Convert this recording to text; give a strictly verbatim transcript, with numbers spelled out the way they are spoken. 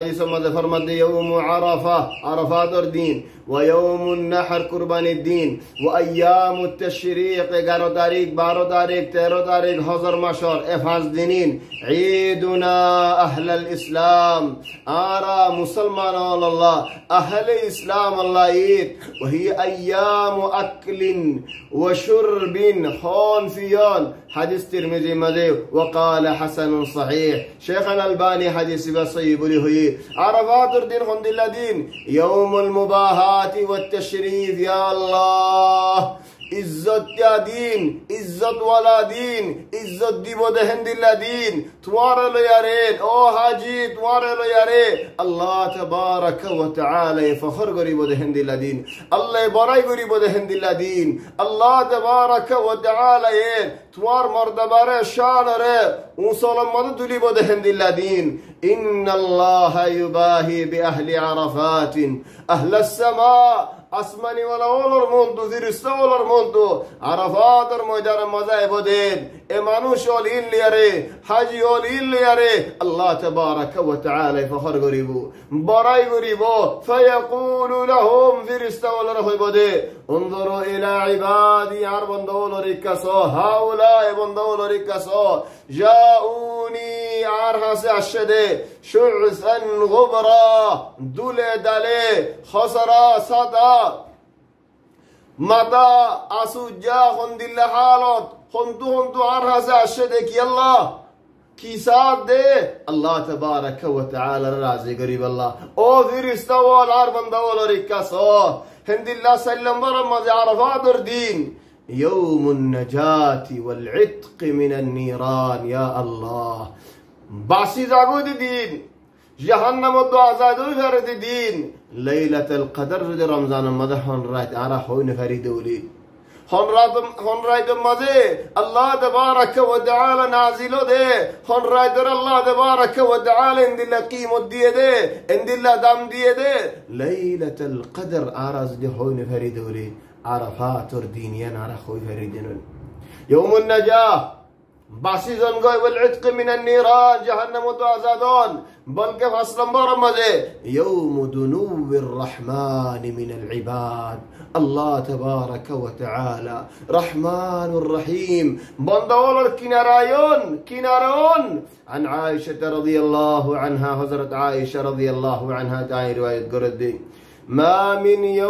Hádisor mazé formadde, يوم عرفة, Arafator din, ويوم النحر, kurbanir din, وأيام التشريق, egaro tarik, baro tarik, tero tarik, hozor macor, e fañs din in, عيدنا أهل الإسلام, añára musolman ólolla, ahle Islam olla id, وهي أيام أكل وشرب, hón fiyon, hádis Tirmizir mazé, وقال حسن صحيح. Cékh Al-Albani hádis ibá sóhi buli hoiyé. Arafator din hondilla din? يوم المباهاة والتشريف, ya Allah. Izzot diya din, izzot wala din, izzot dibo de héndilla din. Tuáñre loiyaré, ó haji, tuáñre loiyaré Allah tabaraka wa taala ye fokhor goribo de héndilla din. Allah ye borai goribo de héndilla din. Allah tabaraka wa taala ye tuáñr mortabare, cánore uñsolor modé tulibo de héndilla din. إن الله يباهي بأهل عرفات أهل السماء. Asmani wala ólor muntu, firista ólor muntu Arafator moidanor mazé aibo de. E manúic ól ín loiyaré, haji ól ín loiyaré Allah tabaraka wa taala ye fokhor goribo, borai goribo. فيقول لهم, firista ólore hoibo de, انظروا إلى عبادي, añár bonda ólore ikká só, هؤلاء, e bonda ólore ikká só, جاءوني, añár hañsé aiccé de, شعثا غبرا, dule dale, hósara sáda, matá asújja, hondilla hálot, hontu hontu añár hañsé aiccé de kiyólla? Ki saádde? Allah tabaraka wa taalare razi goríbolla. Ó firista ól, añár bonda ólore ikká só. Héndilla sair lombóror mazé Arafator din. يوم النجاة والعتق من النيران. Ya Allah. Basi zagói de din. Jahannamottú azad ói fare de din. Lailatul Qadr zodi Romzanor mazé hon rait añára hoi no fari de óile. Hon rait, hon raitor mazé Allah tabaraka wa taala nazil ó de. Hon raitore Allah tabaraka wa taala endilla kimot diye de, endilla dam diye de. Lailatul Qadr añára zodi hoi no fari de óile, Arafator din yián añára hoi fari de no. Yaumun najah. Basi zon goi, والعتق من النيران, jahannamottú azad on. Bolke fañs lombóror mazé, يوم دنو الرحمن من العباد. Allah tabaraka wa taala Rahmanur Rahim, bonda ólor kinara on, kinara on. عن عائشة رضي الله عنها, Hozrot Aisha radiyallahu anha tái riwayat gorér de. ما من